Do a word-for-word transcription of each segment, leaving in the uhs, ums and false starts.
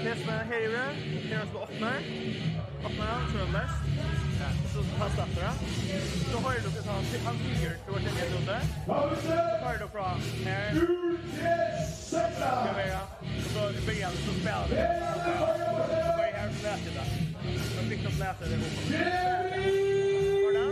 Tesla her yvir, her er so opnar. Opnar hann, so er lest. Ja, og so fast aftur, ja. So høyrir tú, han, han tiger, tú er til en runde. Høyrir du frá her. Skal være. Og så byrjar han, så spiller han. Så börjar han, så läser det. Så fick de läsa det. Hvordan?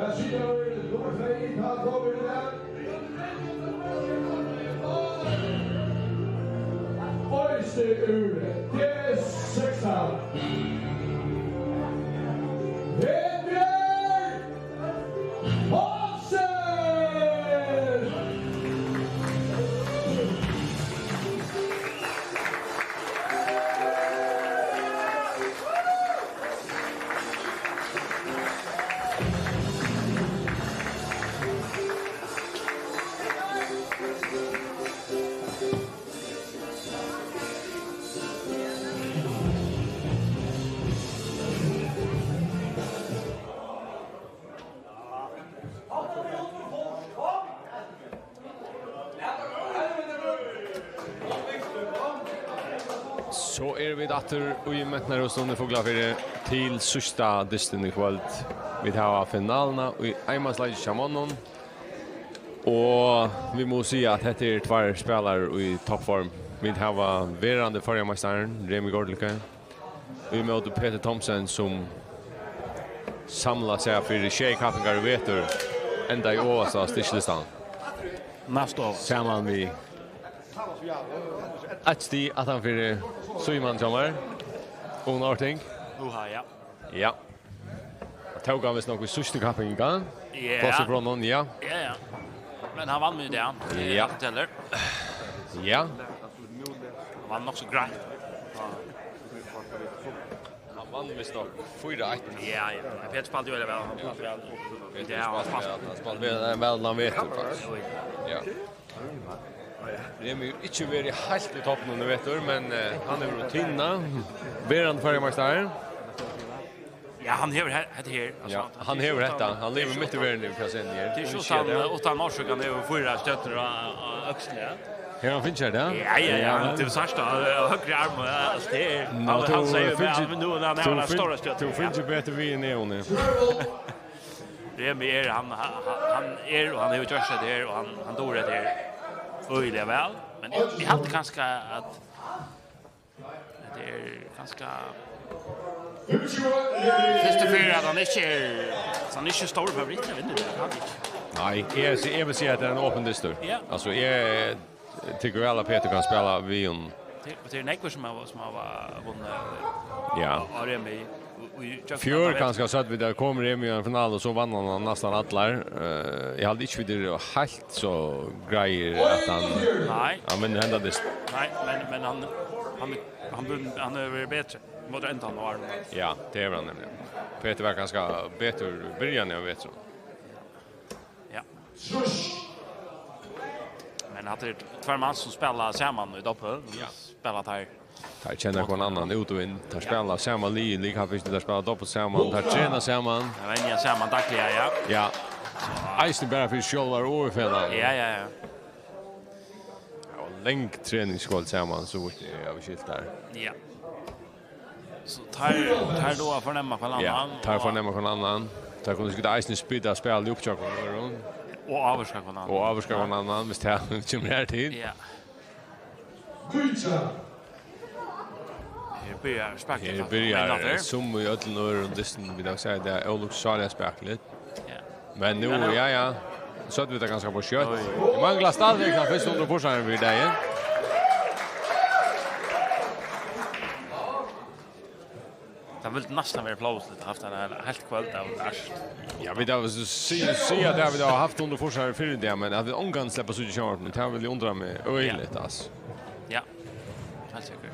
Her sita vit, nummar tvey, Karl Robert Lea. Øystein úr D sekstan. Vebjørn Hansen! So eru vit aftur í Mentanarhúsinum í Fuglafirði til síðsta dystin í kvøld. Vit hava finaluna í einmansleiki hjá monnum. Og vit mugu siga, at hetta eru tveir spælarar í toppform. Vit hava verandi føroyameistaran, Remi Gordelke, ímóti Petur Thomsen, sum samlað sær fyri sjey kappingar í vetur, endaði ovast á styrkilistanum. Næst ovast. Saman við eitt stig aftan fyri síðumann hjá mær, Una Orting. Uha, ja. Ja. Og tók hann vist nokk í síðstu kapping, ja? Ja. Plássið frá honum, ja. Ja, ja. Men hann vann við í dag. Ja. Tað telur. Ja. Hann vann nokk so greitt. Hann vann vist nokk fýra eitt. Ja, ja. Petur spældi jo veldig væl. Hann spældi væl. Petur spældi væl. Hann spældi væl, væl, hann veit, faktiskt. Ja. Remi hevur ikki verið heilt í toppinum í vetur, men, eh, hann hevur rutinuna. Verandi føroyameistari. Ja, hann hevur he-, hetta her, altso, ja, hann hevur hetta. Hann livir mitt í verðini, hvat eg sigi her. Tað er so, hann, uttan orsøk, hann hevur fýra stjørnur á, á økslini, ja. Hevur hann fingið tað? Ja, ja, ja, men tú sært tað, á høgru arm, ja, altso, tað er, hann, hann sigur, men nú, hann hevur eina stóra stjørnu, ja. Tú fingir betur við enn eg, Unni. Remi er, hann, hann, hann er, og hann hevur gjørt tað her, og hann, hann dugir tað her øgiliga væl. Men eg, eg haldi kanska at hetta er kanska fyrstu ferð at hann ikki er, at hann ikki er stórur favorittur at vinna tað, haldi eg ikki. Nei, eg, eg vil siga at tað er ein opin dystur. Ja. Altso, eg tykki væl at Petur kann spæla við honum. Tað, tað eru nógvir sum hava, sum hava vunnið, ja, á, á Remi í, í gjøgnum. Fjør kanska søgdu vit at kom Remi í ein finalu, so vann hann hann næstan allar. Eh, eg haldi ikki vit eru heilt so greiðir at hann, nei, hann vinnur henda dyst. Nei, men, men hann, hann, hann, hann hevur verið betri. Móti endan á árinum. Ja, tað hevur hann nemliga. Petur var kanska betur í byrjanini av vetrinum. Ja. Men hatta eru tveir menn sum spæla saman í doppel. Ja. Spæla teir. Teir kenna hvønn annan út og inn. Teir spæla sama lið, líka fyrst, teir spæla doppel saman, teir trena saman. Teir venja saman dagliga, ja. Ja. Eisini bara fyri sjálvar og í felag. Ja, ja, ja. Ja, og long treningskvøld saman, so vítt eg havi skilt har. Ja. So teir, teir duga at fornemma hvønn annan. Ja, teir fornemma hvønn annan. Teir kunnu sikkurt eisini spæla, spæla upp hjá hvønn annan. Og ávirka hvønn annan. Og ávirka hvønn annan, viss tað kemur her til. Ja. Her byrjar spakligt. Her byrjar, eh, sum í øllum øðrum dystum, vit hava sæð tað, ólukksáliga spakligt. Ja. Men nú, ja, ja. Søgdu vit tað kanska for skjótt. Oj. Vit mangla stadigvæk tann fyrsta hundraðfýrsaran fyri dagin. Tað vildi næstan verið plásligt at havt hana her heilt kvøld av Ernst. Ja, vit hava so sig sig at vit hava havt hundraðfýrsaran fyrr í dag, men at vit ongan sleppa at síggja í sjónvarpinum, tað vil eg undra meg øgiliga, altso. Ja. Heilt sikkert.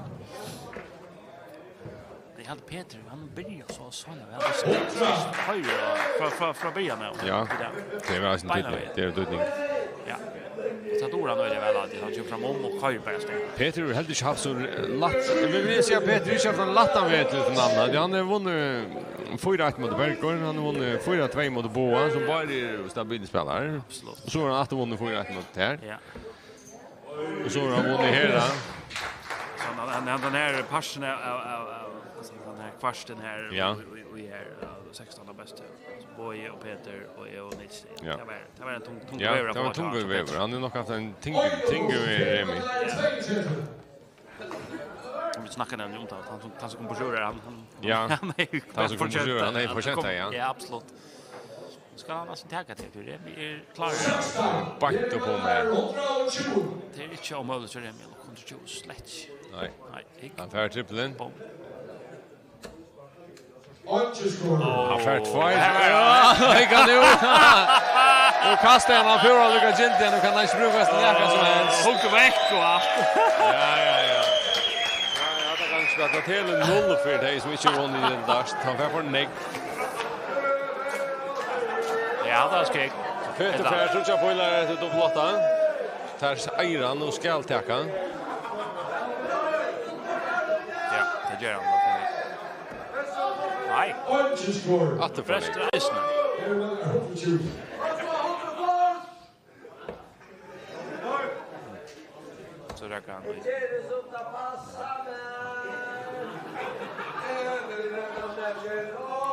Eg haldi Petur, hann byrjar so sanniliga væl. Hann spælir høgri frá, frá, frá byrjan av. Ja. Tað var eisini týdningur. Tað er týdningur. Ja. Tað dugir hann øgiliga væl, at hann kemur fram um og koyrir bara stórt. Petur hevur heldur ikki havt so lætt, men vit siga at Petur ikki havt ein lættan veg til finaluna. Hann hevur vunnið fýra eitt móti Bergur, hann hevur vunnið fýra tvey móti Boga, sum báðir eru stabilir spælarar. Absolutt. Og so hevur hann aftur vunnið fýra eitt móti tær. Ja. Og so hevur hann vunnið her, ja. So hann, hann, hann, hann er parten av, av, av, av, altso, hann er kvartin her, ja. Og, og, og her, ja, sekstan av bestu. Bogi og Petur og eg og Nils. Ja. Tað var, tað var ein tung, tung ja, vegur at fáa. Tað var ein tung vegur. Hann hevur nokk havt ein ting, ting við Remi. Og vit snakka nevniliga um tað, hann sum, hann sum kom upp á sjúrðar, hann, hann, ja. Hann er jú, hann sum kom upp á sjúrðar, hann er jú fortjent, ja. Ja, absolutt. Skal hann altso taka tað, fyri Remi er klárur. Beint upp um her. Tað er ikki ómøguligt fyri Remi at koma til tjúgu, slett ikki. Nei. Nei, ikki. Hann fær trippulin. Bom. Hann fær tveir. Ja, hygg nú. Nú kastar hann á fjórða líka gentið, nú kann hann ikki brúkast til nakað sum helst. Hugg vekk og alt. Ja, ja, ja. Ja, ja, tað kann ikki vera til null fyri tey sum ikki vunnu í den dart. Hann fær for nógv. Ja, tað er skegg. Petur fær tríggjar pílar eftir dupultátta. Tær eigur hann og skal taka. Ja, tað ger hann. Nei. Aftur for nógv. Frestir eisini. So rakar hann í.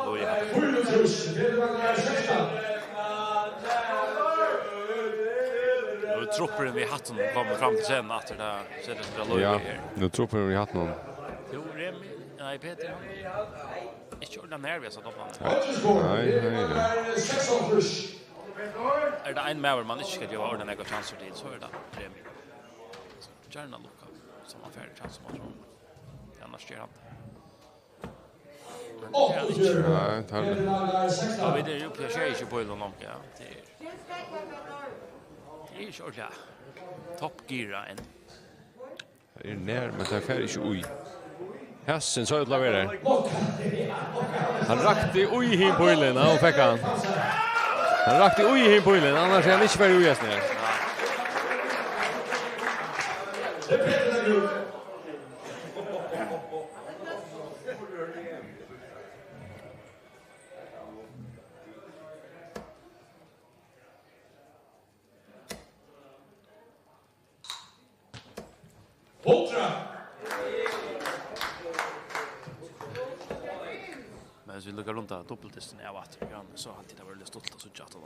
Oj, ja. Nú er truppurin við hattinum komin fram til scenuna aftur, tað setir seg til at loya her. Ja, nú er truppurin við hattinum. Jú, Remi, nei, Petur, hann er ikki ordiliga nervøs at opna hann. Nei, nei, nei. Er tað ein maður, man ikki skal geva ordiliga nógvar kjansir til, so er tað Remi. Gjarna lukka, so man fær kjansir, man trýr. Annars ger hann tað. Men tað ger hann ikki. Nei, tað er tað. Ja, vit eru uppi á sjeyogtjúgu pílum longu, ja. Tað er, tað er ikki ordiliga toppgira enn. Tað er nær, men tað fer ikki í. Hasin sá út til at vera har. Hann rakti í hin pílin, og fekk hann. Hann rakti í hin pílin, annars er hann ikki farið í hasin her. Hundrað. Men hvis vit lukka rundan á dupultdystin av aftur, Bjarni, so haldi eg tað var veldig stuttligt at síggja aftan á.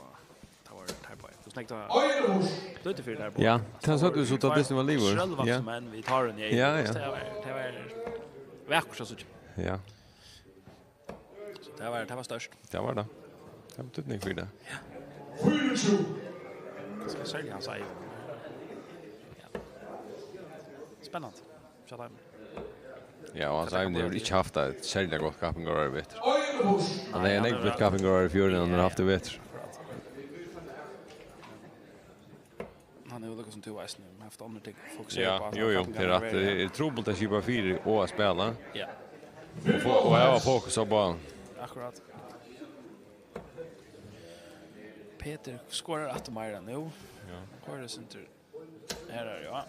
Tað var tær báðir. Tú snakkaði um Einhús. Lítið fyri tær báðar. Ja, tað sá tú so, tá dystin var liðugur. Sjálvast, ja. Men vit tar hann í. Ja, ja. Tað var, tað var vakurt at síggja. Ja. So tað var, tað var stórt. Tað var tað. Tað var týdningur fyri tað. Ja. Fýraogtjúgu. Skal selja hann, sigur. Ja. Spennandi. Sjá teimum. Ja, og Hans Eivind hevur ikki havt eitt serliga gott kappingarár í vetur. Hann hevði nógv gott kappingarár í fjør, enn hann hevur havt í vetur. Hann hevur líka sum tú eisini havt onnur ting at fokusera uppá. Ja, jú, jú, tað er rætt. Tað er trupult at skipa fyri og at spæla. Ja. Og fo-, og hava fokus á báðum. Akkurát. Petur skorar aftur meira nú. Ja. Koyrir sindur. Her er, ja.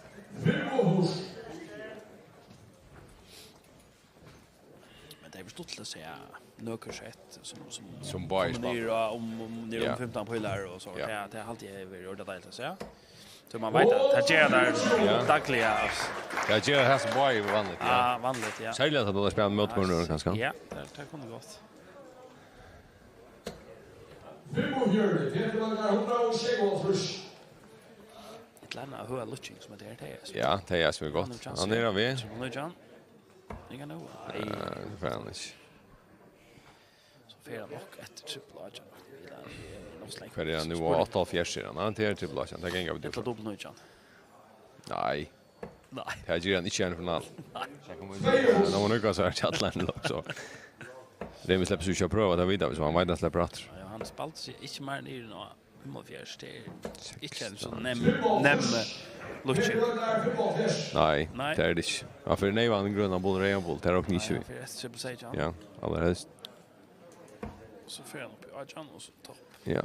Men tað er stuttligt at síggja nøkur sett sum, sum, sum báðir spæla. Niður á, um, um, niður um fimtan pílar og so. Ja. Tað, tað haldi eg hevur verið ordiliga deiligt at síggja. So man veit at tað gera teir dagliga, altso. Ja, gera tað sum báðir vanligt, ja. Ja, vanligt, ja. Serliga at tað spæla móti hvørjum øðrum, kanska. Ja, tað, tað kundi gott. Fimmogfjøruti, Petur Magnar, hundrað og sjeyoghálvtrýss. Eitt ella annað høga lukking sum hetta her, tað er. Ja, tað er sum er gott. Hann er á veg. Sum hann er, John. Ikki nú. Nei, tað fær hann ikki. So fer hann nokk eftir trippul átjan. Hvar er hann nú? Áttaoghálvfjerðs er hann. Hann er trippul átjan. Tað ganga vit út frá. Ella dubbul nítjan. Nei. Nei. Tað ger hann ikki í ein final. Nei. Tað má nú gott vera kjallan, so. Remi sleppur so ikki at prøva, tað vita vit, so hann veit hann sleppur aftur. Ja, hann spældi seg ikki meir niður enn á fimmoghálvfjerðs. Tað er ikki ein so nem-, nem lukki. Nei, nei, tað er tað ikki. Hann fer neyvan grønan bull, reyðan bull, tað er okkum ikki. Nei, hann fer eftir trippul seytjan. Ja, allarhelst. So fer hann upp í átjan, og so topp. Ja.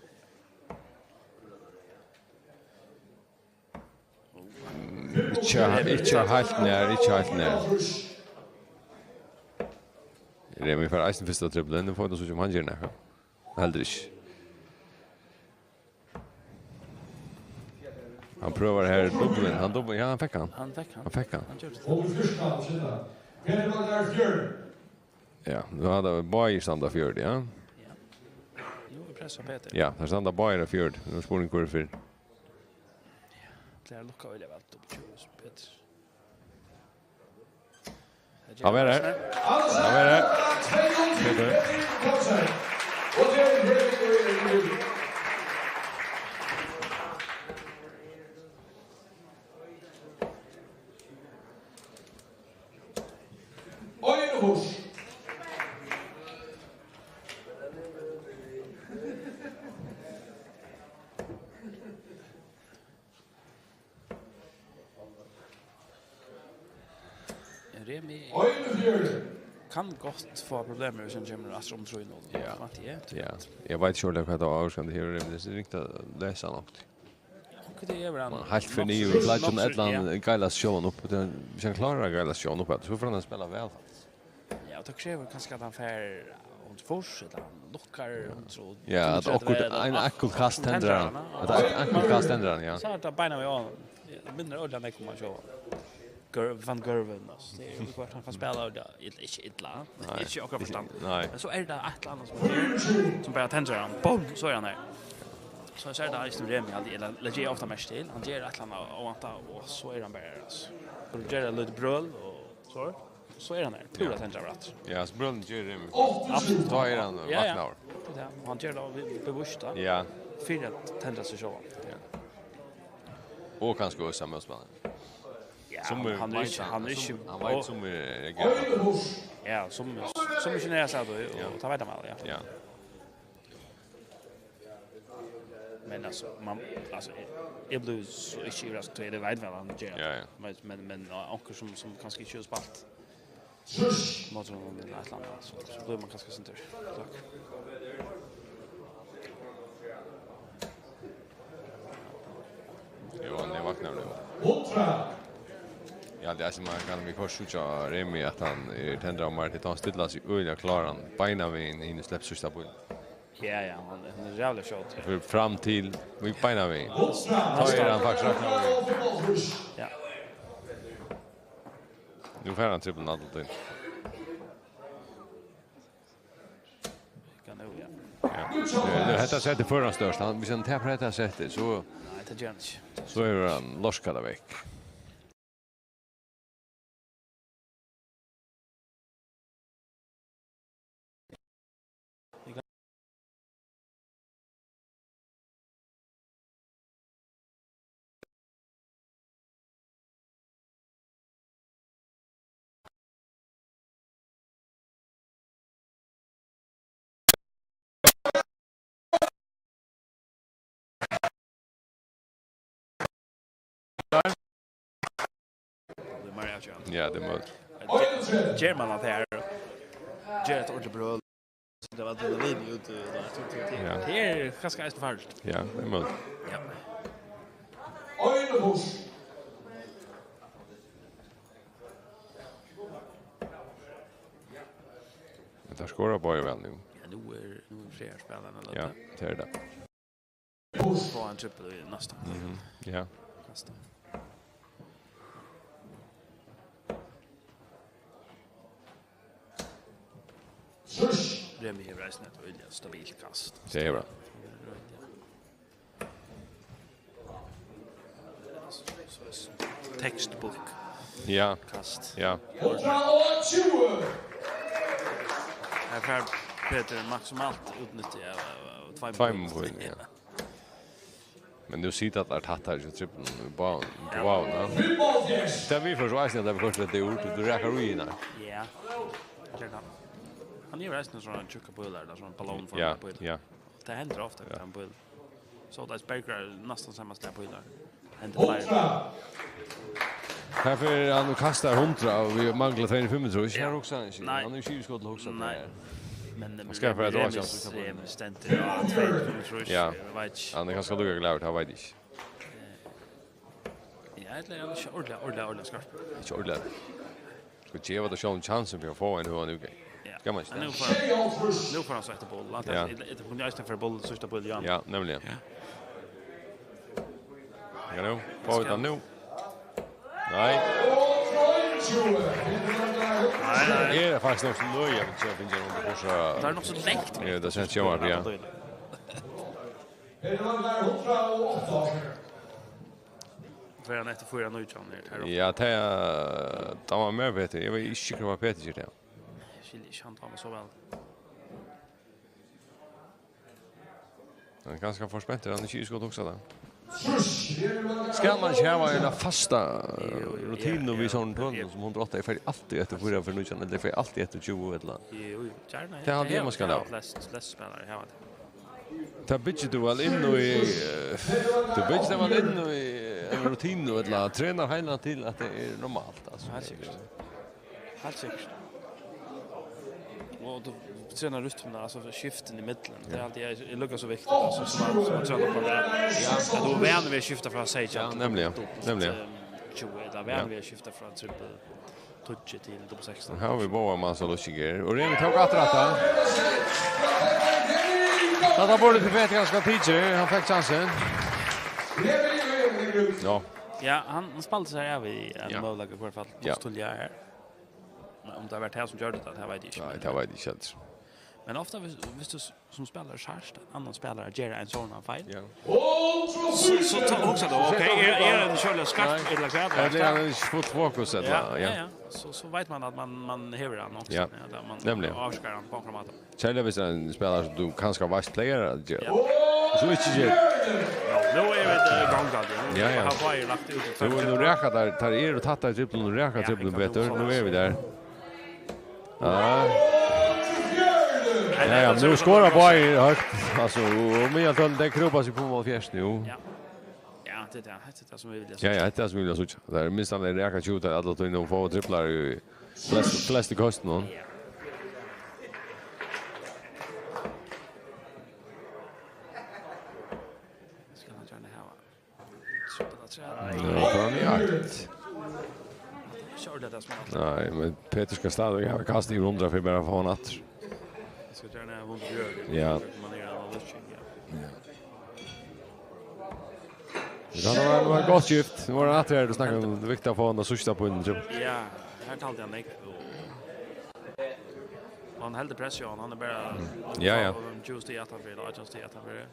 Ikki, ikki heilt nær, ikki heilt nær. Remi fær eisini fyrsta trippulin, nú fáa vit at síggja um hann ger nakað. Heldur ikki. Hann prøvar her dubbulin, hann dubbul-, ja, hann fekk hann. Hann fekk hann. Hann fekk hann. Hann gjørdi tað. Ja, nú hava teir báðir standa fjørði, ja. Ja. Nú er press á Petur. Ja, teir standa báðir á fjørði. Nú er spurningur hvør er fyrr. Ja, tað er lukkað øgiliga væl, dubbul tjúgu, Petur. Hann verður her. Hann verður her. Petur. Einogfýrs. Remi Einogfjøruti. Kann gott fáa problemir, hvis hann kemur aftur um trý null. Ja. Vænti eg. Ja. Eg veit ikki ordiliga hvat tað var, ávirkandi her, Remi. Tað er ringt at lesa nokk. Onkuntíð hevur hann... Man heilt fer nokk so, niður í flagginum, nokk so, ella hann, ja, geilar sjálvan upp. Tað, hvis hann klárar at geila sjálvan upp, so fer hann at spæla væl, faktiskt. Ja, og tað krevur kanska at hann fær hundrað og fýrs, ella hann lukkar hundrað og tretivu, ja, at okkurt, ella ein, okkurt kast tendrar hann. At ein, okkurt kast tendrar hann, ja. So er tað beinanvegin á honum. Tað minnir øgiliga nógv um hann sjálvan. Gør-, Van Gerwen, altso. Tað er jú hvørt hann kann spæla, og tað er ikki illa, nei, ikki í okkara forstand. Nei. Men so er tað eitt ella annað sum hann ger, sum bara tendrar hann. Búm, so er hann har. So, so er tað eisini Remi, ella, ella leggi eg ofta merki til. Hann ger eitt ella annað óvæntað, og so er hann bara har, altso. Bara ger eitt lítið brøl, og so, so er hann har. Púra tendraður aftur. Ja, so brølini ger Remi. Absolutt. Tá er hann, ja, ja, vaknaður. Ja, og hann ger tað be-, bevíst, tá. Ja. Fyri at tendra seg sjálvan. Ja. Og kanska øsa mótspælaran. Ja, sum hann er ikki, hann er ikki, sum, hann veit, sum er, ja, sum, sum er generast av, og, ja, og tað veit hann væl, ja. Ja. Men altso, man, altso, eg, eg blívi so ikki yvirraskað, tí eg veit væl, hann ger tað. Ja, ja. Men, men, men, ja, onkur sum, sum kanska ikki hevur spælt móti honum ella eitt ella annað, so, so blívur man kanska sindur. Takk. Jú, hann er vaknaður nú. Eg haldi, at man kann viðhvørt síggja á Remi, at hann er tendraður meir, tí tá hann stillar seg øgiliga kláran beinanvegin inn í slepp síðsta bíl. Ja, ja, hann, hann er ræðuliga skjótur. Fer fram til, við beinanvegin. Tá er hann faktiskt rætt nokk. Ja. Nú fær hann trippul nítjan. Kann nú, ja. Ja. Nú, hetta settið er for hann størst. Hann, hvis hann tapar hetta settið, so... Nei, tað ger hann ikki. So hevur hann lorkað tað vekk. Tað er meira avgerandi. Ja, tað er møguligt. Ger, ger man tað her, ger eitt ordentligt brøl. So tað var adrenalin út, eh, tað, tað, tað, ja, tað er kanska eisini farligt. Ja, tað er møguligt. Ja. Men teir skora báðir væl nú. Ja, nú er, nú er Freyar spælarin at løta. Ja, tað er tað. Fáa ein trippul í næsta. Mhm, ja. Næsta. Remi hevur eisini eitt øgiliga stabilt kast. Tað hevur hann. Textbook. Ja. Kast. Ja. Her fær Petur maksimalt útnytti av, av, av tveimum Tveimum pílum. Pílum, ja. Men nú sita teir tætt her, so trippel, bá-, Ja. báðum, ja. Tað viðførir so eisini, at tað verður koyrt litt úr, tú rakar í hana. Ja. Ger tað. Hann hevur eisini sovorðnar tjúkkar pílar, ella sovorðnar ballónformaðar Ja, pílar. Ja. Tað hendir ofta, Ja. Við teimum pílum. So tað sparkar næstan sama slag pílar. Hendir fleiri. Her fer hann og kastar hundrað, og vit mangla tvey hundrað og fimmogtrýss. Her Ja. hugsar hann ikki. Nei. Hann er ikki í skot til at hugsa Nei. Tað her. Men, Hann skal fara at Remus, dráa seg. Remus stendur á tvey hundrað og fimmogtrýss, Ja. Eg veit ikki. Hann er kanska líka glaður, tað veit eg ikki. Ja, ella er hann ikki ordiliga, ordiliga, ordiliga skarpur. Ikki ordiliga. Skal geva tað sjálvum kjansin fyri at fáa ein høgan útgang. Ja. Skal man ikki Men nú tað? Fær hann, nú fær hann so eftir boll. At Ja. Eftir, eftir kunnu eisini fara boll, síðsta boll, ja. Ja, nemliga. Ja. Ja, nú. Fáa vit hann nú? Nei. Nei, nei. Her er faktiskt nokk so løgið, at vit ikki finna hann undir pressa. Tað er nokk so langt. Ja, tað sær sjónvarp, ja. Her er hann der, hundrað og átta. Fer hann eftir fýra nítjan her, her oppe. Ja, tað, tað var meir Petur. Eg veit ikki, hvat Petur ger til. Eg skilji ikki, hann dámar so væl. Hann er kanska for spentur, hann er ikki í skot, hugsa tað. Skal man ikki hava eina fasta, eh, Jú, jú, rutinu ja, við ja, sovorðnum tølum ja. Sum hundrað og átta, eg fari altíð eftir fýra fyri nítjan, ella eg fari altíð eftir tjúgu, ella? Jú, jú, gjarna. Tað haldi eg, man skal hava. Flest, flest spælarar hava tað. Tað byggir tú væl inn í, eh, tú byggir tað væl inn í ein rutinu, ella trenar heilan til at tað er normalt, altso. Heilt sikkert. Heilt sikkert. Og tú trenar rytmuna, altso skiftini í millum. Tað er altíð, er, er líka so viktigt, altso, sum at, sum at trena upp á tað. Ja. At tú er vanur við at skifta frá seytjan Ja, til nemliga. Dubbelt, Nemliga. ehm, tjúgu, ella vanur Ja. við at skifta frá trippel tíggju til dubbelt sekstan. Her hava vit báðar mansar lukkingar. Og Remi tók aftur hatta. Hatta burde til Petur kanska tíggju, hann fekk kjansin. Ja. Ja, hann, hann spældi seg av í ein Ja. møguleika í hvørt fall. Ja. Pluss tíggju her. Men um tað var tað sum gjørdi tað, tað veit eg ikki. Nei, tað veit eg ikki heldur. Men ofta, hvis, hvis tú s-, sum spælari sært ein annan spælara gera ein sovorðnan feil, Ja. so, so tá hugsar tú, ok, er, er hann ikki særliga skarpur Nei. ella hvat, Ella er hann ikki full fokus, ella, Ja, ja. ja, ja. So, so veit man at man, man hevur hann nokk Ja. At man Nemliga. Avskar hann á onkran máta. Serliga hvis ein spælari sum tú kanska veitst plagar at gera. Ja. So ikki ger. Ja, nú eru vit, eh, í gongd, ja. Ja, ja. Hava báðir lagt út í Nú, nú raka teir, teir eru tættar í tripplinum, nú raka Ja, tripplinum hetta betur. Nú eru vit har. Ja. Ja, ja, nú skorar báðir høgt, altso, og meðan tølini, tey krúpa seg upp um hálvfjerðs nú. Ja. Ja, tað er tað, hetta er tað sum vit vilja Ja, ja, hetta er sum vit vilja síggja. Tað er minst hann er raka tjúgu, tað er alla tíðina og fáa triplar í flest, flest í køstunum. Ja. Skal hann gjarna hava. Super, tað er Ja, tað var nøyaktigt. Ikki ordiliga tað sum hann Nei, men Petur skal stadigvæk hava kast í hundrað fyri bara at fáa hann aftur. Eg skal gjarna hava hundrað og fjøruti. Ja. Man er av lukking, ja. Ja. Ja, tað var, tað var eitt gott skift. Nú var hann aftur her, tú snakkar um, tað er viktigt at fáa hann at síggja á pílin, trúgvi eg. Ja, her taldi hann nógv, og, og hann heldur pressu, og hann er bara Ja, ja. um tjúgu stig aftanfyri, ella átjan stig aftanfyri.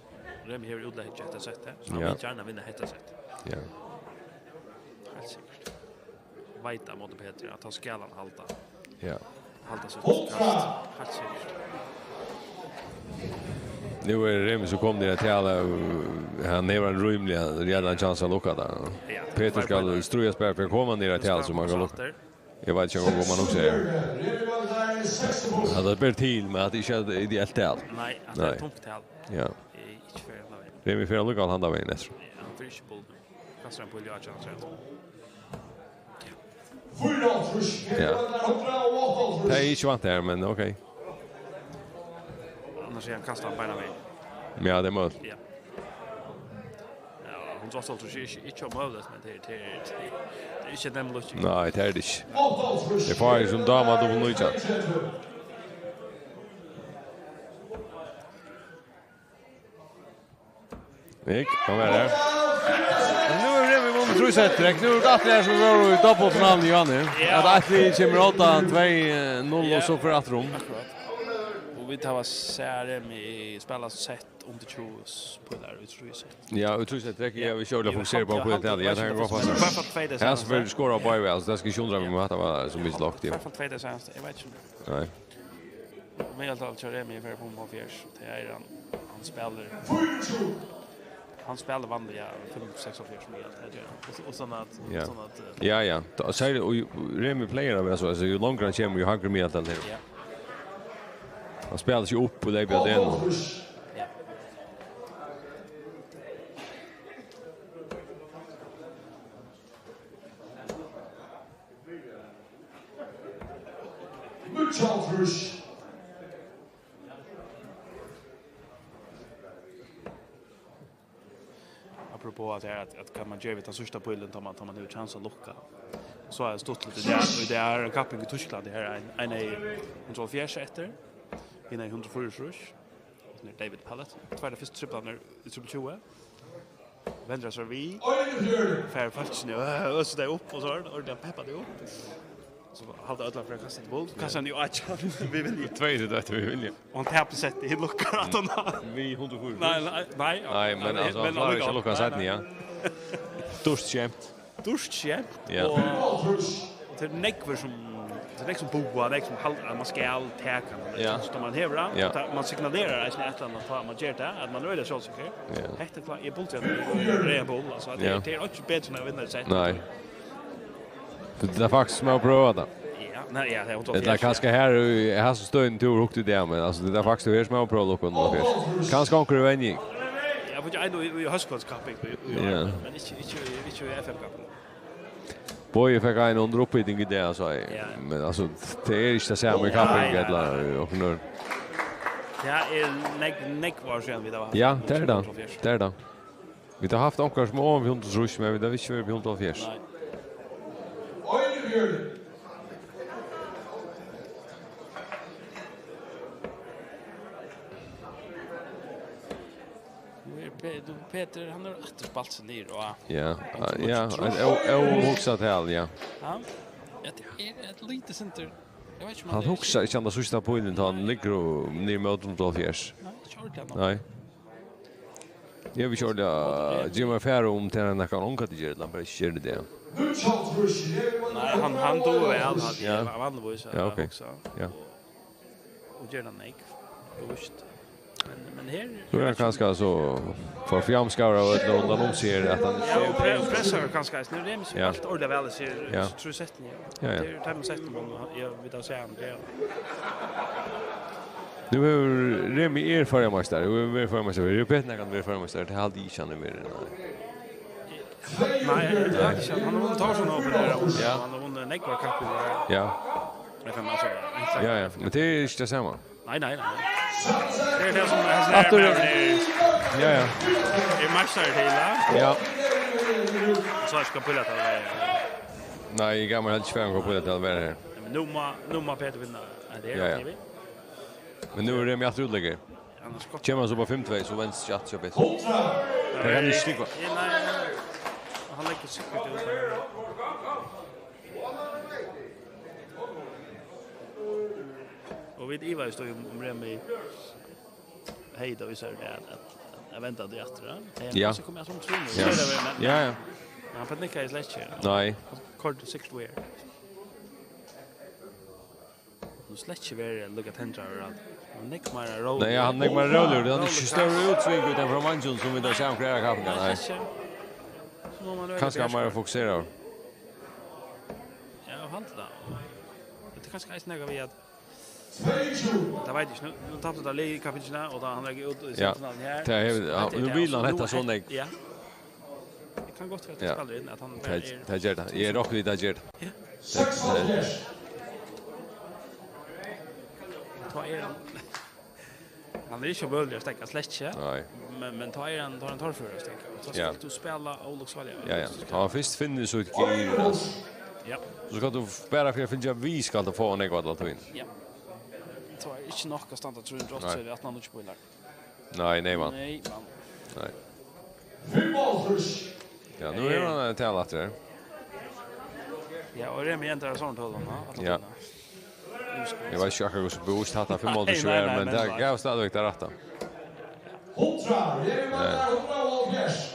Remi hevur útlegg eftir settið, so hann Ja. vil gjarna vinna hetta settið. Ja. Heilt sikkert. Veit á móti Petri, at tá skal hann halda. Ja. Halda sítt kast. Heilt sikkert. Nú er Remi so komin niður at tala, og hann hevur ein rímiliga real chans at lukka tað. Ja, Petur skal stríðast bara fyri at koma niður at tala, so hann kann lukka. Eg veit ikki, um hann nokk sær. Ja, tað ber til, men at ikki er ideelt tal. Nei, at tað er Nei. tungt tal. Ja. Eg er ikki fyri henda vegin. Remi fer allíkavæl handa vegin eftir. Ja, hann fer ikki í boltin. Kastar ein píl í átjan, so er tað. Ja. Tað er ikki vant her, men ok. Annars er hann kastar hann beinan vegin. Ja, tað er møguligt. Ja. Ja, hundrað og áttaoghálvtrýss er ikki, ikki ómøguligt, men tað er, tað er, tað er ikki ein lukking. Nei, tað er tað ikki. Tað er fáir sum dámar dubbel nítjan. Nik, kom her. Men nú er Remi vunnið trý sett í trekk. Nú er tað aftur her sum er í dobbeltfinaluni, Johanni. Ja. At eitt lið kemur átta tvey null Ja. og so fer aftur um. Akkurát. Og vit hava sæð Remi spæla sett undir tjúgu s-, pílar í trý sett. Ja, í trý sett í trekk. Ja. Ja, vit sjálva Jú, fokusera á ja, pílar. Ja, tað er gott. Í hvørt fall tvey tey Her seinastu. Spælir skora báðir, altso, tað skal ikki undra meg um hatta var so mikið lágt, ja. Í hvørt fall tvey tey seinastu, eg veit ikki. Nei. Meðaltal hjá Remi er fimm og hálvfjerðs, og tað er hann, hann spælir, hann spælir vanliga fimm, seks og hálvfjerðs meðaltal, tað ger hann. Og, og sånn at, Ja. sånn at, eh, Ja, ja. Da, serliga, og Remi player at vera so, altso, jo longri hann kemur, jo hægri meðaltal er. Ja. Hann spælir seg upp og leypur at inn. Ja. Níggjuoghálvtrýss. Apropos at, at, at hvat man ger við tann síðsta pílin, tá man, tá man hevur chans at lukka. So er stuttligt í dag, í dag er kapping í Týsklandi, her er ein, ein er hundrað og hálvfjerðs eftir, hin er hundrað og fýraogtrýss, og so er David Pallett. Tveir av fyrstu triplarnir í trippul tjúgu. Vendir sær við. Einogfjøruti. Fær fólkini, øh, øsa tey upp og so, ordiliga peppa tey upp. So halda øll fyri at kasta eitt ból. Kasta hann í átjan. Vit vilja. Tvey til eitt, vit vilja. Og hann tapir settið, hann lukkar aftan á. Við hundrað og fýra. Nei, nei, nei, Nei, men nei, altso, hann men klárar ikki at allíkavæl. lukka hann Nei, seinni, nei. ja. Dýrt skemt. Dýrt skemt. Ja. Og, og tað er nógvir sum, tað er nógv sum boða, nógv sum halda, at man skal taka hann. Ja. So man hevur hann, Ja. tá man signalerar eisini eitt ella annað, tá man ger tað, at man er øgiliga sjálvsikkur. Ja. Hetta er klart, eg bulti hann í rein ból, altso, at Ja. tað er, tað er ikki betri enn at vinna eitt sett. Nei. Tað er faktiskt sum at prøva tað. Ja, nei, ja, tað er hundrað og hálvfjerðs, Ella kanska ja. her, í hasi støðini, tú hugdi í dag, men, altso, tað er faktiskt her sum at prøva lukka hundrað og hálvfjerðs. Kanska onkur er venjing. Ja, for ein í, í hóskvøldskapping, í, í, Ja. men ikki, ikki, ikki í F M-kapping. Bogi fekk ein undir upphiting í dag, altso, Ja. men, altso, tað er ikki tað sama í Nei, kapping, nei, ella nei. í okkurt nú. Tað er nógv, nógv ár síðan vit hava havt Ja, tað er tað. hundrað og hálvfjerðs. Tað er tað. Vit hava havt onkrar sum eru oman við hundrað og trýss, men vit hava ikki verið við hundrað og hálvfjerðs. Nei. Nú er Pe-, nú Petur, hann er aftur spalt seg niður, og Ja, Hann er ja, ikki eitt ó-, óhugsað tal, ja. Ja. Ja, tað er eitt lítið sindur. Eg veit ikki, um Hann er hugsar ikki um tann síðsta pílin, tá hann liggur og niður móti hundrað og hálvfjerðs. Nei, ikki ordiliga, nei. Nei. Eg vil ikki ordiliga, ger meg fara um til hann nakað ongantíð ger, ella hann bara ikki ger tað. Nei, hann, hann dugir væl, hann Ja. er vanligvis, Ja, ok. hugsa. Ja. Og ger tað nógv, tú veist. Men, men her Nú er hann kanska so for fjamskaður av øllum rundan um seg, at hann Ja, og pre-, pressar kanska eisini. Nú er Remi Ja. alt ordiliga væl, sær Ja. trý settini. Ja, ja. Tað er tveimum settum, men ja, vit hava sæð hann, tað er Nú hevur Remi er føroyameistari, og hevur verið føroyameistari. Hevur Petur nakrantíð verið føroyameistari? Tað haldi eg ikki, hann er meira, nei. Nei, tað er ikki hann. Hann hevur vunnið Tórshavn Open her, og Ja. hann hevur vunnið nógvar kappingar. Ja. Men hann, altso, Ja, ja. Men tað er ikki tað sama. Nei, nei, nei. Tað er tað sum, tað sum Aftur. er, er, Ja, ja. er meistari til, ja. Ja. So er ikki Kapula til, ja. Nei, eg gav mær helst ikki fyri at Kapula til at vera her. Men nú má, nú má Petur vinna. Ja, tað er Ja, ja. tað, vit. Men nú er Remi aftur útleggur. Annars gott. Kemur hann so upp á fimm tvey, so venst chat, so bit. Tað kann ikki stikka. Ja, nei, nei, nei. Hann leggur sikkurt út. Og vit ivaðust um, um Remi hevði tað í sær at, at, at venda tað aftur, ja. Hevði hann Ja. kanska komið aftur um trýnið, Ja. so er tað verið, men, Ja, ja. men hann panikkaði slett ikki. Nei. Hann koyrdi sikkurt weird. Nú slett ikki verið líka tendraður at hann er nógv meira róligur. Nei, ja, hann er nógv meira róligur. Hann er ikki størri útsving út frá mannskjum sum vit hava sæð um fleiri kappingar, Nei, nei. slett ikki. So má man vera Kanska hann berskur. meira fokuseraður. Ja, og hann til tað. Tað er kanska eisini nakað við at Tað veit eg ikki. Nú, nú tapti tað liðkappingina, og tá hann leggur út í Ja. semifinaluni her. Tað hevur, So ja, veit eg nú tað. vil Og hann so hetta nú so er nógv. Ja. Eg kann gott vera at Ja. tað spælir inn, at hann bara Tað, er tað ger tað. Eg rokni við, tað ger tað. Ja. Tað, tað er Tá er hann, hann er ikki møguligur at steðga, slett ikki. Nei. Men, men tá er hann, tá er hann torførur at steðga. Og tá Ja. skalt tú spæla óluksáliga. Ja, ja. Tá hann fyrst finnur sítt gir, Ja. so skalt tú bara fyri at fylgja við, skalt tú fáa hann nógv alla tíðina. Ja. Tá er ikki nokk at standa trý hundrað og áttaogtretivu Nei. aftan á níggju pílar. Nei, nei, man. Nei, man. Nei. Fimmoghálvtrýss. Ja, nú er hann, eh, til aftur her. Ja, og Remi endar sånn til hann, ja, at han Ja. vinner. Eg veit ikki akkurát hvussu bevíst hatta fimmoghálvtrýss Nei, nei, er, nei, men men tað nei. gav stadigvæk tað rætta. Hundrað, Remi Ja. Møller, hundrað og hálvfjerðs.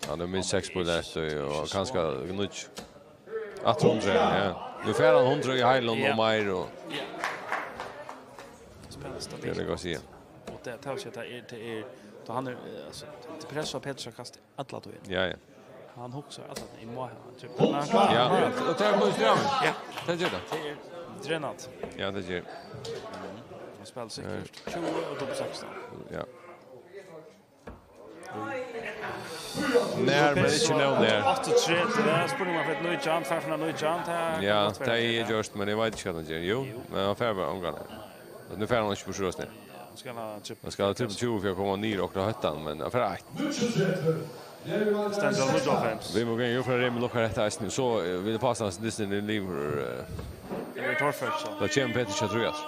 Hann er minst seks pílar eftir, og kanska níggju. Aftur hundrað, ja. Nú fær hann hundrað í heilan og meir, og spæla stabilt. Tað er nógv at siga. Og tað, tað vil siga, tað er, tað er, tá hann er, eh, altso, tað er press á Petur at kasta alla tíðina. Ja, ja. Hann hugsar alla tíðina, eg má hava ein trippul. Men hann klárar Ja, og tað er bara strævið. Ja. Tað ger tað. Tað er drenant. Ja, tað ger. Hann spælir sikkurt tjúgu og dupult sekstan. Ja. Nær, men ikki nóg nær. Áttaogtretivu, spurning um hann fær nítjan, fær hann nítjan, tað kann Ja, gott vera tað er tað. Gjørt, men eg veit ikki hvat hann ger. Jú, men hann fær bara ongan. Nú fær hann ikki burtur. Hann skal hava trippul. Hann skal hava trippul tjúgu fyri at koma niður okkurt á hóttan, men hann fær eitt. Stendur á níggjuoghálvfems. Vit mugu ganga út frá Remi lukkar hetta eisini, so, eh, vil eg passa hans dystin í liv, eh. Tað er torført, so. Tá kemur Petur Sjátrúas.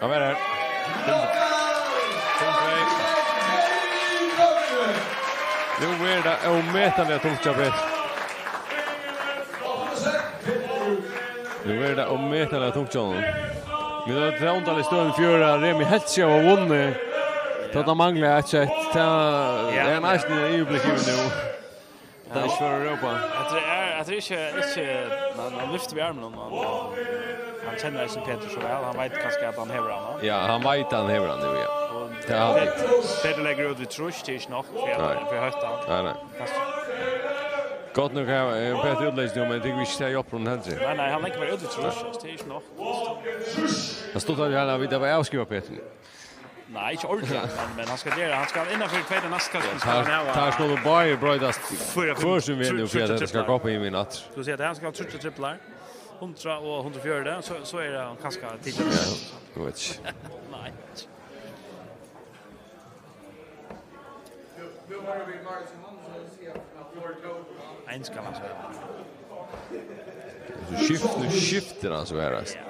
Hann verður her. Nú er tað ómetaliga tungt hjá Petur. Nú er tað ómetaliga tungt hjá honum. Men tað er undarligt støðan fjør, at Remi helt seg og vunnið. Tá tað manglar eitt sett. Tað Ja, er ein ja. Eisini yvirblikk yvir nú. Tað er ikki fyri at rópa. At tað er, at tað er ikki, ikki, man, man lyftir við armin, man, man kennir eisini Petur so væl, hann veit kanska at hann hevur hann, ja. Ja, hann veit hann hevur hann nú, ja. Og Tað er Petur, Petur leggur út við trýst, tað er ikki nokk fyri at, Nei. Fyri at hótta hann. Nei, nei. Kanska. Gott nokk har, eh, Petur útleggjandi, men eg tykki ikki tað hjálpir honum heldur. Nei, nei, hann leggur bara út við trýst, tað er ikki nokk. Tað stóð at hann vit hava avskrivað Petur. Nei, ikki ordiliga, men, men hann skal gera, hann skal innanfyri tvey til næstu kast, skal Tær, hann hava tær skulu báðir broytast fýra, fimm, hvør sín veg nú, fyri at hetta skal triplar. Goppa í min aftur. Skal siga at hann skal hava tríggjar triplar, hundrað og hundrað og fjøruti, so, so er hann kanska tikið. Ja, eg veit ikki. Nei. Ein skal hann spæla. So skift-, nú skiftir hann so her, altso. Ja.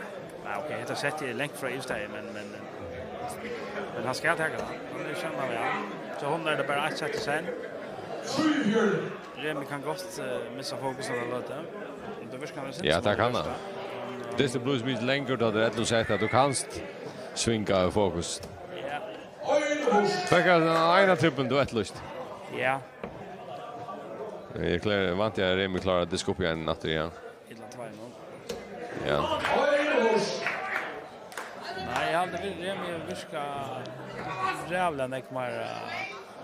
Ja, ok, hetta settið er langt frá yvirstaðið, men, men, men hann skal taka tað. Hann er sanniliga væl. So hon er tað bara eitt sett í senn. Remi kann gott, eh, missa fokus á tað løtið. Men tað virkar hann Ja, tað kann hann. Dystin blívur so mikið longri, tá tað er ellivu sett, at tú kanst svinga fokus. Ja. Fekk hann ein av trippulunum, tú eftirlýsti. Ja. Eg klári, vænti at Remi klárar at diska upp í ein aftur, ja. Ella tveir nú. Ja. Nei, eg haldi, Remi virkar ræðuliga nógv meir, eh,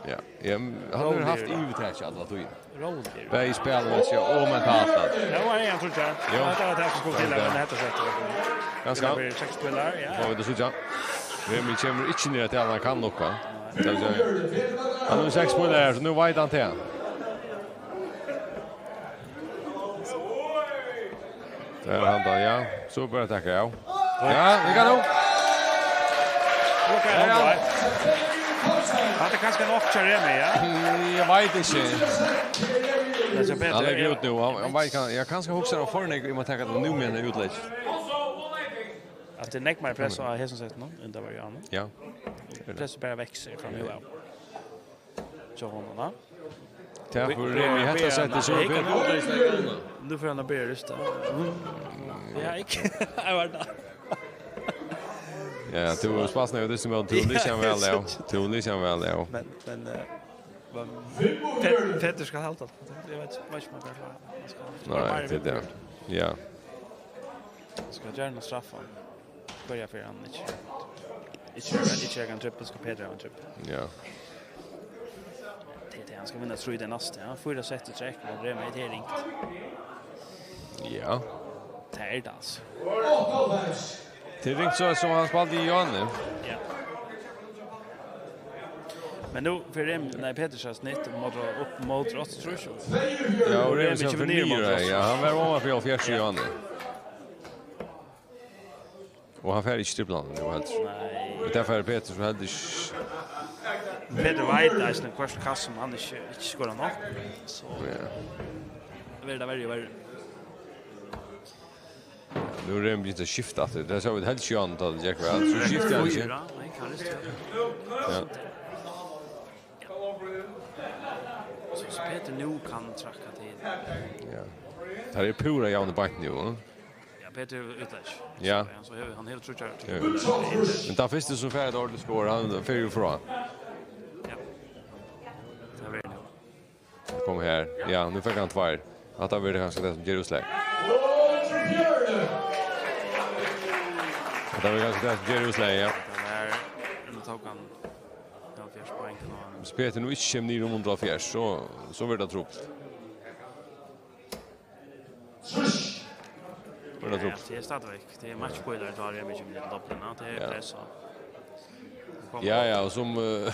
Ja. Ja, hann hevur havt Róligur. Yvirtakið alla tíðina. Róligur. Bæði spæliga og mentalt, at Tað var ein, trúgvi eg. Jú. Ja, tað var tað sum skuldi til, Tað er men hetta sett. Ganska. Tað blir seks spælarar, ja. Fáa vit at síggja. Remi kemur ikki niður at hann kann lukka. Nei. Tað vil siga, hann hevur seks spælarar her, so nú veit hann tað. Tað er hann tá, ja. So bara taka av. Ja, vit ganga nú. Ok, Ja, ja. Hann er kanska nokk hjá Remi, ja. Mm, eg veit ikki. Men so Petur, Hann leggur ja. Út nú. Hann, hann veit kann, ja, kanska hugsar hann for nógv um at taka tað nú meðan hann er útleggjandi. At tað er nógv meir press á hesum settinum, enn tað var í øðrum. Ja. Pressið bara veksur frá nú av. Hjá honum, va? Tað er fyri Remi í hetta settið, so er Petur útleggjandi. Nú fer hann at byrja at rista. Ja, ikki. Eg var tað. Ja, tú spasnar jo dystin, men tú lýsir hann væl, ja. Tú lýsir hann væl, ja. Men, men, eh, men Pe-, Petur skal halda tað. Eg veit, veit ikki um hann kann klára tað. Hann skal Nei, bara tað er tað. Ja. Skal gjarna straffa hann. Hvørja ferð hann ikki, ikki, ikki hevur ein trippul, skal Petur hava ein trippul. Ja. Tað er tað, hann skal vinna trý í tey næstu, ja. Fýra sett í trekk, men Remi, tað er ringt. Ja. Tað er tað, altso. Tað er ringt so sum hann spældi í Johanne. Ja. Men nú, fyri Remi, nei, Petur sær snitt, móti, upp móti áttaogtrýss, og Ja, og Remi Remi sær kemur fyri niður niður, móti ja. Hann var oman fyri hálvfjerðs í Johanne. Og hann fær ikki triplan nú heldur. Nei. Men tað fær Petur so heldur ikki. Petur veit eisini hvørt kast sum hann ikki, ikki skorar nokk. So Ja. Verður tað verri og verri. Nú er Remi begynt at skifta aftur. Tað sá vit helst Johan tá tað gekk væl. So skifti hann ikki. Fýra, nei, kann vist vera. Ja. So Petur nú kann trakka til. Ja. Tað er púra javnt beint nú, va? Ja, Petur hevur útlegg. Ja. So hann, so hevur, hann hevur tríggjar. Ja. Men tann fyrsti sum fær eitt ordiligt skor, hann fer jú frá. Ja. Tað verður nú. Kom her. Ja, nú fekk hann tveir. Hatta verður kanska tað sum ger útslag. Tað var kanska tað sum ger útslagið, ja. Tað var, nú tók hann hálvfjerðs poeng, og hann Hvis Petur nú ikki kemur niður um hundrað og hálvfjerðs, so, so verður tað trupult. Verður tað Ja, trupult. Tað er stadigvæk, tað er matchpointar, tá er mikið við dobbelina, tað er Ja. press á. Ja, ja, og sum, eh,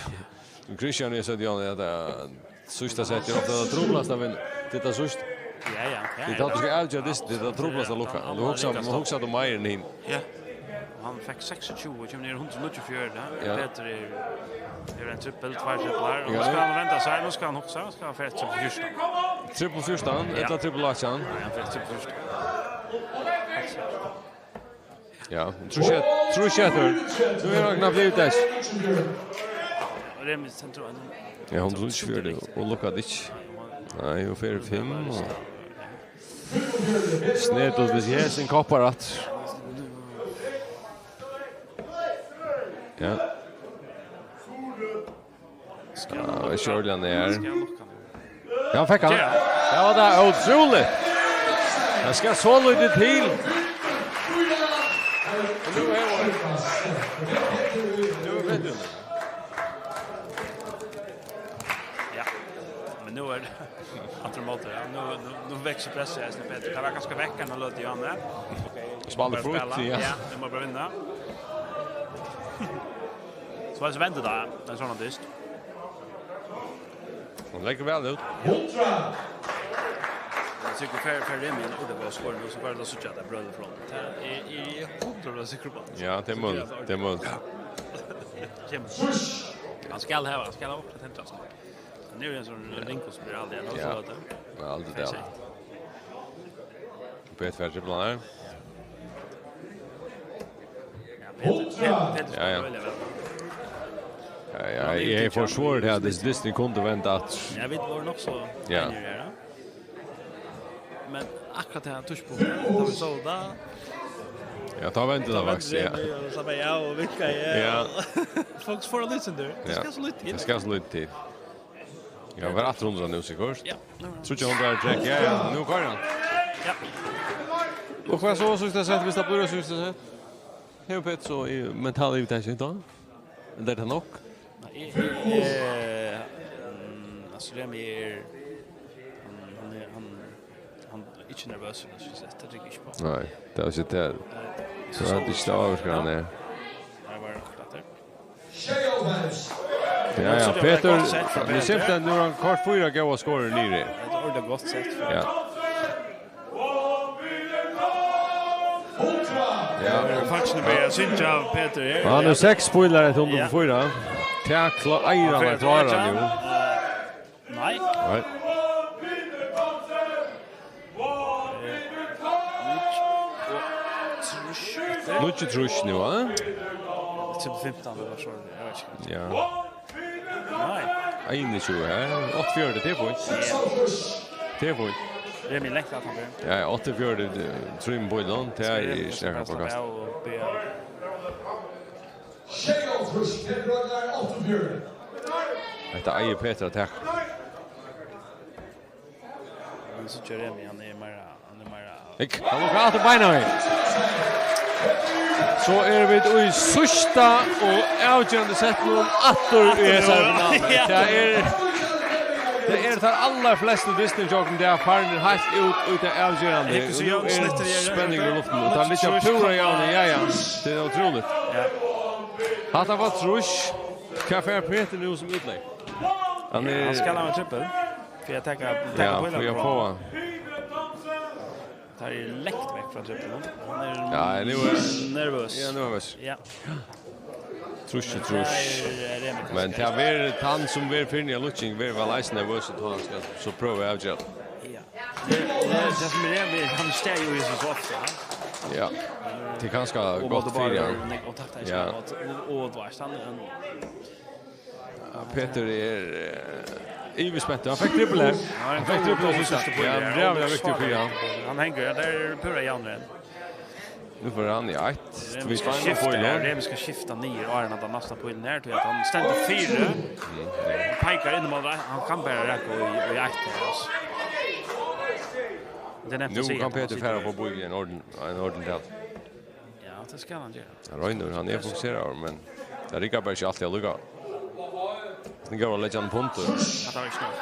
Christian, eg segði, Jan, at, eh, síðsta sett er ofta tað truplasta, men tað er tað síðsta. Ja, ja, ja, Tað er tað, ja. tú skal avgjøra, tað er tað truplasta, Lukka. Ja, Tú hugsar, líka man hugsar um meir enn hin. Ja. Og hann fekk seksogtjúgu, kemur niður hundrað og níggjuogfjøruti. Ja. Petur er, er ein trippel, tvær triplar. Og Ja. nú skal hann venda seg, nú skal hann hugsa, nú skal hann fara eftir trippel fjúrtan. Trippel fjúrtan, Ja. ella trippel átjan? Nei, hann fer eftir trippel fjúrtan. Ja, trýss, trýss eftir. Nú er hann knappt liðugt. Remi sentralt. Ja, hundrað og níggjuogfjøruti, og Lukka ikki. Nei, og fer fimm, og Snetus, hvis Hesin koppar at. Ja. Ja, ikki ordiliga nær. Ja, hann fekk hann. Ja. Ja, tað er ótrúligt. Tað skal so lítið til. Og nú er, nú er Petur. Ja, men nú er Aftur á móti, ja. Nú, nú, nú veksur pressið eisini betur. Tað var kanska vekk enn at løta Johanne. Ok, Spæla bara frítt, spæla. Ja. Ja, vit mugu bara vinna. So, so vendir tað, ein sovorðnan dyst. Hon leggur væl út. Eg tykki, fer, fer Remi inn og skora nú, so fer tað at síggja at tað er brølur frá honum. Tað er, eg eri hundrað prosent sikkur uppá. Ja, tað er møguligt, tað er møguligt. Kemur. Hann skal hava, hann skal hava okkurt at tendra, sko. Hann er jú ein sovorðin ringur spiral, ja, nú Ja. so at Ja, aldri Fer det. seg. Petur fær triplan her. Ja, Petur, Petur, Petur Ja, ja. spælir veldig vel. Ja, ja, Hann er eg jú forsvarer her, at dystin kunnu venda aftur. Ja, vit vóru nokk so Ja. einir her, ja. Men akkurat det her tidspunktet, tá vit sóu tað, Ja, tá vendi tað tá vendi faktiskt, ja. Remi og slappaði av og vinkaði, Ja. og fólk fóru at lýsa undir. Tað Ja. skal so lítið til. Tað skal so lítið til. Ja, var aftur hundrað nú, sikkurt. Ja, nú er hann. Tríggjar hundrað trekk, ja, ja, nú koyrir hann. Ja. Og hvat so, síðsta sett, hvis tað blívur síðsta sett? Hevur Petur so í mental yvirtaki, tá? Ella er tað nokk? Nei, eg, eg, eh, mm, altso, Remi er, hann, hann er, hann, hann er ikki nervøs, eg skal siga, tað trúgvi eg ikki uppá. Nei, tað er ikki tað. Nei. So hann er ikki so ávirkar, hann er. Nei, var akkurat har. Ja, ja, Petur, nú simpelthen, nú er hann kort fýra góðar skorir niðri. Eitt ordiliga gott sett frá Ja. Ja. Faktiskt, nú byrjar at syngja av Petur her. Og hann hevur seks pílar eftir hundrað og fýra. Ja. Tað klárar hann at klára nú. Nei. Nei. Níggju trýss nú, va? Til fimtan, det var så, jeg vet ikke. Ja. Nei. Einogtjúgu her. Áttaogfjøruti, tað er fínt. Ja. Tað er fínt. Remi langt at hann fer. Ja, ja, áttaogfjøruti, eh, trý við beinunum, tað er ikki nakað forkast. Sjeyoghálvtrýss, Petur Høgnaar, áttaogfjøruti. Hetta eigur Petur at taka. Men so ger Remi, hann er meira, hann er meira Hygg, hann lukkar aftur beinanvegin. So eru vit í síðsta og avgerandi settinum aftur í hesari finaluni. Ja. Tað er, tað eru teir allarflestu dystirnir hjá okkum, tað er farnir heilt út í tað avgerandi. Hygg, so Nú er spenningur í luftini, og teir liggja púra javnir, ja, ja. Tað er ótrúligt. Ja. Hatta var trýss. Hvat fær Petur nú sum útlegg? Hann Ja, er hann skal hava ein trippel. Fyri at taka, taka Ja, pílarnar fyri at frá fáa honum. Tað er langt vekk frá trippelin. Hann er Ja, nú er nervøs. Ja, nervøs. Ja. Trýss, Men trýss. tað er, eh, Remi Men kanska. tað verður tann sum verður fyri nýggja lukking, verður væl eisini nervøs, og tá hann skal so prøva at avgera. Ja. Tað, tað, tað sum er Remi, hann stær jú í so ofta, ha? Ja. Tað er kanska Og gott mátti bara fyri hann. Nei, og takk, Ja. og, og, og, og, hann, hann Ja, Petur er, eh, yvirspentur. Hann fekk trippel her. Ja, Hann fekk trippel her. Ja, hann ræðuliga viktig fyri hann. Hann hengur, ja, tað er púra javnir. Nú fer hann í eitt. Remi Vit skal fáa skifta, pílin. Remi skal skifta niður, áðrenn at hann næsta pílin er, tí at hann stendur fyri. Hann peikar inn í mål, hann kann bara raka í, í eitt her, altso. Tað er nemt Nú at siga kann at hann Petur situr fara í upp á bílin, ein ordin-, ein ordin til. Ja, Tað skal hann gera. Hann roynir, hann er fokuseraður, men tað riggar bara ikki altíð allíkavæl. Nú góðar leggja hann pundur. Hatta var ikki nóg.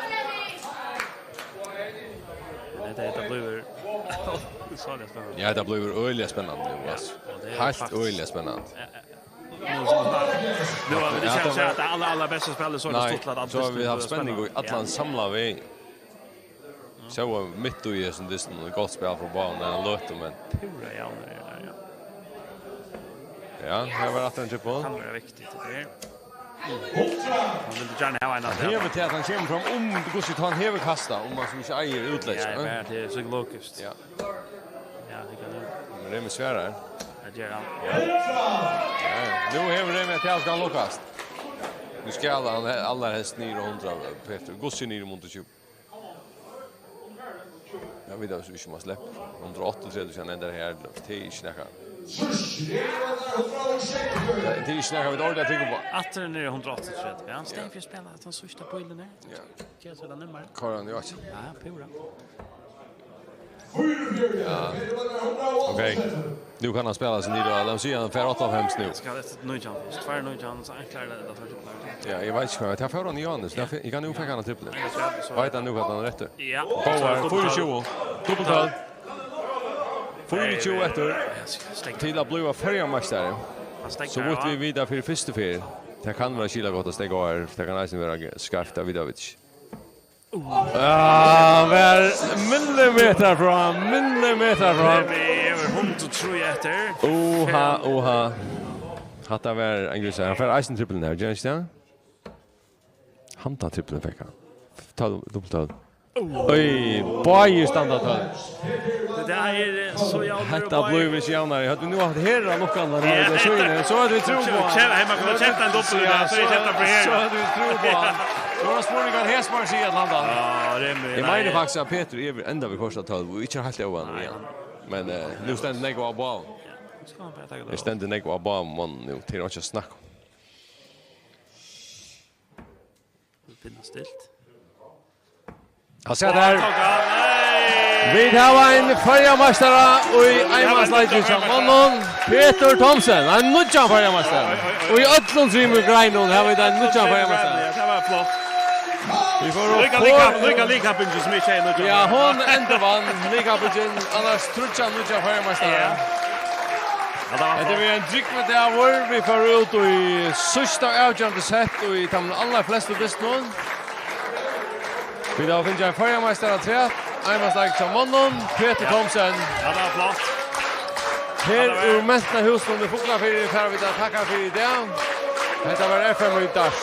Nei, tað, tað blívur, sorry, spennandi. Ja, tað blívur øgiliga spennandi nú, altso. Ja, tað er heilt faktiskt øgiliga spennandi. Ja, ja, ja. Nú, nú, nú, nú, ja, tað var, at tað aller, aller besta spælið, so er tað stuttligt at alt. Nei, so hava vit havt spenning í allan samlan veg. Sóu mitt í hesum dystinum, gott spæl frá báðum, men hann løtur, men púra javnir er har, ja. Ja, her var aftur ein trippul. Kann vera viktigt, tað her. Hann vildi gjarna hava ein. Hann hevur til at hann kemur fram um, hvussu hann hevur kastað, um hann so ikki eigur útleyst, ja, ja, men tað er psykologiskt. Ja. Ja, tað kann vera. Men Remi svarar. Tað ger hann. Ja. Ja, nú hevur Remi til at hann lukkast. Nú skal hann he-, allarhelst niður á hundrað, Petur. Hvussu niður um hundrað og tjúgu? Ja, vit hava so ikki mátt sleppa. Hundrað og áttaogtretivu, síðan endar her, tað er ikki nakað. Ja, tað er ikki nakað, vit orðið at trúgva uppá. Aftur niður í hundrað og áttaogtretivu, ja. Staðin fyri at spæla, at hann síðsta bílin er. Ja. Ger so tað nemmari. Koyr hann í átt. Ja, púra. Ja. Ok. Nú kann hann spæla seg niður, og lat meg siga, hann fær áttaoghálvfems nú. Skal eftir nítjan fyrst. Tvær nítjan, so enklari er tað, tað er. Ja, eg veit ikki hvat, tað fór hann í áðni, so tað fe-, eg kann jú fekk hann á trippulin. Ja, so, so. Veit hann nú hvat hann er eftir? Ja. Góðar, fýraogtjúgu. Dupult tøl. Fýraogtjúgu eftir. Ja, skal steðga. Til at blíva føroyameistari. Hann steðgar, so vítt ja. Vit vita fyri fyrstu ferð. Tað kann vera skilagott at steðga her, tað kann eisini vera skeivt, tað vita vit ikki. Ja, var millimetrar frá, millimetrar frá. Remi hevur hundrað og trý eftir. Oha, oha. Hatta var ein grisa. Hann fær eisini trippulin her, ger hann ikki tað? Handan trippulin fekk hann. Tólv, dupult tólv. Oj, báðir standa tólv. Tað er, eh, so javnt. Hetta blívur ikki javnari. Høvdu vit nú havt hera lukkan, ja, tað er so, so høvdu vit trúð uppá hann. Keypt, hey, man kundi keypt ein dupult, ja, so eg keypti hann fyri her. So høvdu vit trúð uppá hann. So var spurningur, hvat hesar sigur at landa. Ja, Remi, eg meini faktiskt at Petur er enda við kortini tólv, og ikki heilt óvanur, ja. Men, eh, nú stendur nógv á báðum. Ja, nú skal hann bara taka tað. Nú stendur nógv á báðum, men nú til ikki at snakka um. Vit finna stilt. Hann sat har. Nei! Vit hava ein føroyameistara í einmannsleiki hjá monnum. Petur Thomsen, ein nýggjan føroyameistara. Oj, oj, oj. Og í øllum trimum greinum hava vit ein nýggjan føroyameistara. Ja, tað var flott. Vit fóru líka, líka, líka, líka pingi sum eg sigi nú. Ja, hon endurvann líka pingin, annars tríggjar nýggjar føroyameistara. Ja. Ja, tað var flott. Hetta var ein drúgvur dagur. Vit fóru út í síðsta avgerandi sett í teimum allarflestu dystunum. Vit hava fingið ein føroyameistara afturat, einmannsleik hjá monnum, Petur Thomsen. Ja, tað var flott. Her úr Mentanarhúsinum í Fuglafirði fara vit at takka fyri í dag. Hetta var F M í Dart.